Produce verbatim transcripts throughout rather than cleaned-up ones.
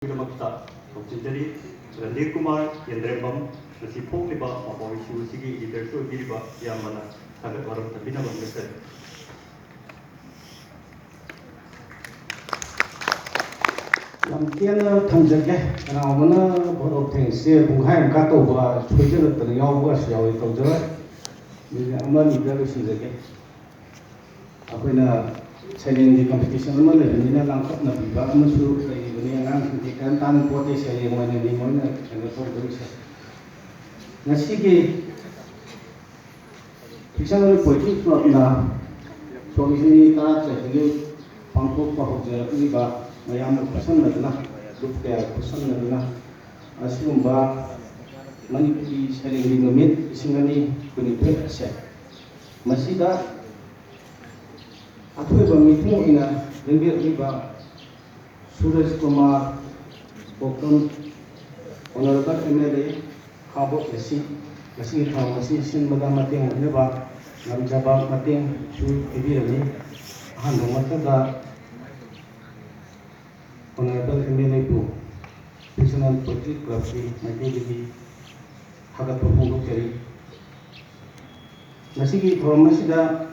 ꯒꯤꯗꯃꯛꯇ ꯊꯧꯖꯤꯟꯖꯔꯤ꯫ ꯔꯟꯗꯤꯔ ꯀꯨꯃꯥꯔ ꯌꯦꯟꯗ꯭ꯔꯦꯝꯕꯝ, ꯉꯁꯤ ꯐꯣꯡꯂꯤꯕ ꯃꯄꯥꯎ ꯏꯁꯨ ꯑꯁꯤꯒꯤ editor ꯁꯨ ꯑꯣꯏꯕꯤꯔꯤꯕ ꯏꯌꯥꯝꯕꯅ ꯊꯥꯒꯠ ꯋꯥꯍꯪ ꯊꯝꯕꯤꯅꯕ ꯍꯪꯖꯔꯤ꯫ ꯌꯥꯝ ꯇꯦꯟꯅ ꯊꯝꯖꯒꯦ꯫ ꯀꯅꯥꯒꯨꯝꯕꯅ vote of thanks ꯁꯦ ꯄꯨꯡꯈꯥꯏ ꯑꯃ ꯀꯥ ꯇꯧꯕ ꯁꯣꯏꯖꯜꯂꯛꯇꯅ ꯌꯥꯎꯕꯒꯁꯨ ꯌꯥꯎꯏ, ꯇꯧꯖꯔꯣꯏ꯫ ꯃꯤꯅꯤꯠ ꯑꯃ ꯑꯅꯤꯗ ꯂꯣꯏꯁꯤꯟꯖꯒꯦ꯫ ꯑꯩꯈꯣꯏꯅ ꯁꯩꯔꯦꯡꯒꯤ competition ꯑꯃ ꯂꯩꯕꯅꯤꯅ ꯂꯥꯡꯇꯛꯅꯕꯤꯕ ꯑꯃꯁꯨ ꯂꯩꯔꯤꯕꯅꯤ꯫ ꯑꯉꯥꯡꯁꯤꯡꯗꯤ ꯀꯔꯤꯝ ꯇꯥꯅꯤꯡꯄꯣꯠꯇꯦ, ꯁꯩꯔꯦꯡ ꯑꯣꯏꯅꯅꯤ ꯃꯣꯏꯅ ꯀꯩꯅꯣ ꯇꯧꯗꯣꯏꯁꯦ꯫ ꯉꯁꯤꯒꯤ Fictional Poetry Club ꯅ ꯁꯣꯛꯂꯤꯁꯤꯡꯒꯤ ꯇꯔꯥꯇꯔꯦꯠꯇꯒꯤ ꯄꯥꯡꯊꯣꯛꯄ ꯍꯧꯖꯔꯛꯂꯤꯕ ꯃꯌꯥꯝꯕꯨ ꯈꯨꯠꯁꯝꯅꯗꯨꯅ, group ꯀꯌꯥ ꯈꯨꯠꯁꯝꯅꯗꯨꯅ ꯑꯁꯤꯒꯨꯝꯕ ꯃꯅꯤꯄꯨꯔꯤ ꯁꯩꯔꯦꯡꯒꯤ ꯅꯨꯃꯤꯠ ꯂꯤꯁꯤꯡ ꯑꯅꯤ ꯀꯨꯟꯅꯤꯊꯣꯏ ꯑꯁꯦ ꯃꯁꯤꯗ ꯑꯊꯣꯏꯕ ꯃꯤꯊꯨꯡ ꯑꯣꯏꯅ ꯂꯦꯡꯕꯤꯔꯛꯂꯤꯕ Suraj Kumar Gokul, Honourable M L A, ꯈꯥꯕꯣꯛ ꯑꯦꯁꯤ, ꯉꯁꯤꯒꯤ ꯊꯧꯔꯝ ꯑꯁꯤ ꯁꯤꯟꯕꯗ ꯃꯇꯦꯡ ꯑꯣꯏꯅꯕ ꯉꯝꯖꯕ ꯃꯇꯦꯡꯁꯨ ꯄꯤꯕꯤꯔꯝꯃꯤ꯫ ꯑꯍꯥꯟꯕ ꯃꯛꯇꯗ Honourable M L A ꯕꯨ Fictional Poetry Club ꯀꯤ ꯃꯥꯏꯀꯩꯗꯒꯤ ꯊꯥꯒꯠꯄ ꯐꯣꯡꯗꯣꯛꯆꯔꯤ꯫ ꯉꯁꯤꯒꯤ ꯊꯧꯔꯝ ꯑꯁꯤꯗ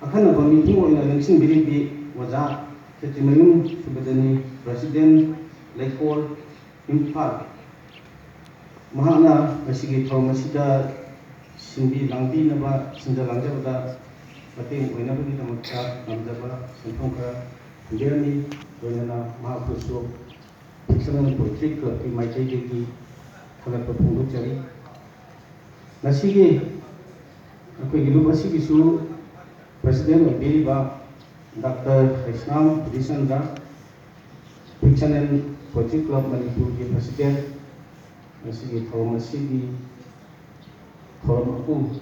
ꯑꯈꯟꯅꯕ ꯃꯤꯊꯨꯡ ꯑꯣꯏꯅ ꯂꯦꯡꯁꯤꯟꯕꯤꯔꯤꯕꯤ ꯑꯣꯖꯥ ꯈꯦꯇ꯭ꯔꯤꯃꯌꯨꯝ ꯁꯨꯕꯗꯅꯤ, President, ꯂꯩꯀꯣꯜ, ꯏꯝꯐꯥꯜ꯫ ꯃꯍꯥꯛꯅ ꯉꯁꯤꯒꯤ ꯊꯧꯔꯝ ꯑꯁꯤꯗ ꯁꯤꯟꯕꯤ ꯂꯥꯡꯕꯤꯅꯕ, ꯁꯤꯟꯖ ꯂꯥꯡꯖꯕꯗ ꯃꯇꯦꯡ ꯑꯣꯏꯅꯕꯒꯤꯗꯃꯛꯇ ꯉꯝꯖꯕ ꯁꯦꯟꯐꯝ ꯈꯔ ꯊꯝꯕꯤꯔꯝꯃꯤ꯫ ꯂꯣꯏꯅꯅ ꯃꯍꯥꯛꯄꯨꯁꯨ Fictional Poetry Club ꯀꯤ ꯃꯥꯏꯀꯩꯗꯒꯤ ꯊꯥꯒꯠꯄ ꯐꯣꯡꯗꯣꯛꯆꯔꯤ꯫ ꯉꯁꯤꯒꯤ ꯑꯩꯈꯣꯏꯒꯤ ꯂꯨꯞ ꯑꯁꯤꯒꯤꯁꯨ President ꯑꯣꯏꯕꯤꯔꯤꯕ Doctor Heisnam ꯕꯤꯖꯤꯆꯟꯗ꯭ꯔ, Fictional Poetry Club ꯃꯅꯤꯄꯨꯔꯒꯤ President, ꯉꯁꯤꯒꯤ ꯊꯧꯔꯝ ꯑꯁꯤꯒꯤ ꯊꯧꯔꯝ ꯃꯄꯨ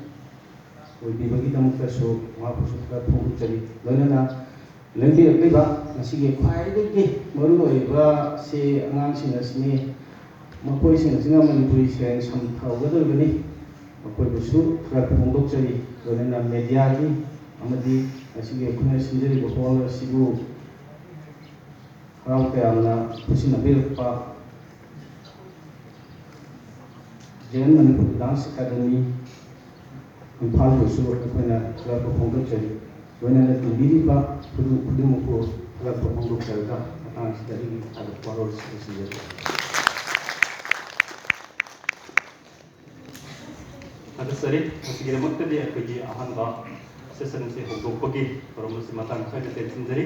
ꯑꯣꯏꯕꯤꯕꯒꯤꯗꯃꯛꯇꯁꯨ ꯃꯍꯥꯛꯄꯨꯁꯨ ꯊꯥꯒꯠ ꯐꯣꯡꯗꯣꯛꯆꯔꯤ꯫ ꯂꯣꯏꯅꯅ ꯂꯦꯡꯕꯤꯔꯛꯂꯤꯕ ꯉꯁꯤꯒꯤ ꯈ꯭ꯋꯥꯏꯗꯒꯤ ꯃꯔꯨꯑꯣꯏꯕ ꯁꯤ ꯑꯉꯥꯡꯁꯤꯡ ꯑꯁꯤꯅꯤ꯫ ꯃꯈꯣꯏꯁꯤꯡ ꯑꯁꯤꯅ ꯃꯅꯤꯄꯨꯔꯤ ꯁꯩꯔꯦꯡ ꯁꯝꯊꯍꯧꯒꯗꯧꯔꯤꯕꯅꯤ꯫ ꯃꯈꯣꯏꯕꯨꯁꯨ ꯊꯥꯒꯠꯄ ꯐꯣꯡꯗꯣꯛꯆꯔꯤ꯫ ꯂꯣꯏꯅꯅ media ꯒꯤ ꯑꯃꯗꯤ ꯉꯁꯤꯒꯤ ꯑꯩꯈꯣꯏꯅ ꯁꯤꯟꯖꯔꯤꯕ hall ꯑꯁꯤꯕꯨ ꯍꯔꯥꯎ ꯇꯌꯥꯝꯅ ꯈꯨꯠꯁꯤꯟꯅꯕꯤꯔꯛꯄ J N Manipur dance academy ꯏꯝꯐꯥꯜꯕꯨꯁꯨ ꯑꯩꯈꯣꯏꯅ ꯊꯥꯒꯠꯄ ꯐꯣꯡꯗꯣꯛꯆꯔꯤ꯫ ꯂꯣꯏꯅꯅ ꯇꯤꯟꯕꯤꯔꯤꯕ ꯈꯨꯗꯤꯡ ꯈꯨꯗꯤꯡꯃꯛꯄꯨ ꯊꯥꯒꯠꯄ ꯐꯣꯡꯗꯣꯛꯆꯔꯒ ꯃꯇꯥꯡ ꯑꯁꯤꯗ ꯑꯩꯒꯤ ꯊꯥꯒꯠꯄ ꯋꯥꯔꯣꯜ ꯑꯁꯤ ꯂꯣꯏꯁꯤꯟꯖꯔꯤ꯫ ꯊꯥꯒꯠꯆꯔꯤ꯫ ꯃꯁꯤꯒꯤꯗꯃꯛꯇꯗꯤ ꯑꯩꯈꯣꯏꯒꯤ ꯑꯍꯥꯟꯕ ꯁꯦꯁꯟ ꯑꯁꯤ ꯍꯧꯗꯣꯛꯄꯒꯤ ꯊꯧꯔꯝ ꯑꯁꯤ ꯃꯇꯥꯡ ꯆꯥꯅ ꯇꯦꯟꯁꯤꯟꯖꯔꯤ꯫